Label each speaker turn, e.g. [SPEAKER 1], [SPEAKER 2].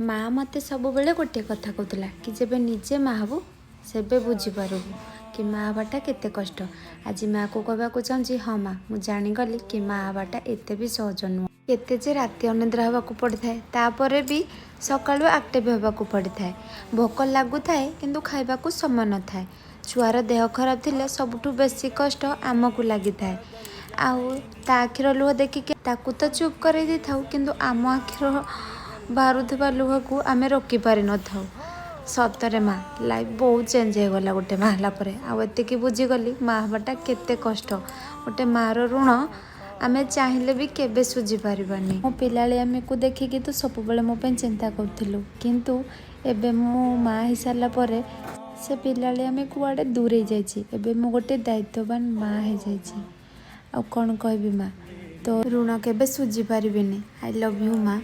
[SPEAKER 1] ମା ମୋତେ ସବୁବେଳେ ଗୋଟିଏ କଥା କହୁଥିଲା କି ଯେବେ ନିଜେ ମା ହେବୁ, ସେବେ ବୁଝିପାରିବୁ କି ମା ହେବାଟା କେତେ କଷ୍ଟ। ଆଜି ମାଆକୁ କହିବାକୁ ଚାହୁଁଛି, ହଁ ମା, ମୁଁ ଜାଣିଗଲି କି ମା ହେବାଟା ଏତେ ବି ସହଜ ନୁହଁ। କେତେ ଯେ ରାତି ଅନିଦ୍ରା ହେବାକୁ ପଡ଼ିଥାଏ, ତାପରେ ବି ସକାଳୁ ଆକ୍ଟିଭ୍ ହେବାକୁ ପଡ଼ିଥାଏ। ଭୋକ ଲାଗୁଥାଏ, କିନ୍ତୁ ଖାଇବାକୁ ସମୟ ନଥାଏ। ଛୁଆର ଦେହ ଖରାପ ଥିଲେ ସବୁଠୁ ବେଶୀ କଷ୍ଟ ଆମକୁ ଲାଗିଥାଏ। ଆଉ ତା ଆଖିର ଲୁହ ଦେଖିକି ତାକୁ ତ ଚୁପ୍ କରେଇ ଦେଇଥାଉ, କିନ୍ତୁ ଆମ ଆଖିର ବାହାରୁଥିବା ଲୁହକୁ ଆମେ ରୋକି ପାରିନଥାଉ। ସତରେ ମା, ଲାଇଫ୍ ବହୁତ ଚେଞ୍ଜ ହେଇଗଲା ଗୋଟେ ମା ହେଲା ପରେ। ଆଉ ଏତିକି ବୁଝିଗଲି ମା ହେବାଟା କେତେ କଷ୍ଟ। ଗୋଟେ ମାଆର ଋଣ ଆମେ ଚାହିଁଲେ ବି କେବେ ଶୁଝି ପାରିବାନି। ମୋ ପିଲାଳିଆମିକୁ ଦେଖିକି ତୁ ସବୁବେଳେ ମୋ ପାଇଁ ଚିନ୍ତା କରୁଥିଲୁ, କିନ୍ତୁ ଏବେ ମୁଁ ମା ହେଇସାରିଲା ପରେ ସେ ପିଲାଳିଆମି କୁଆଡ଼େ ଦୂରେଇ ଯାଇଛି। ଏବେ ମୁଁ ଗୋଟେ ଦାୟିତ୍ୱବାନ ମା ହେଇଯାଇଛି। ଆଉ କ'ଣ କହିବି ମା, ତୋ ଋଣ କେବେ ଶୁଝି ପାରିବିନି। I love you ମା।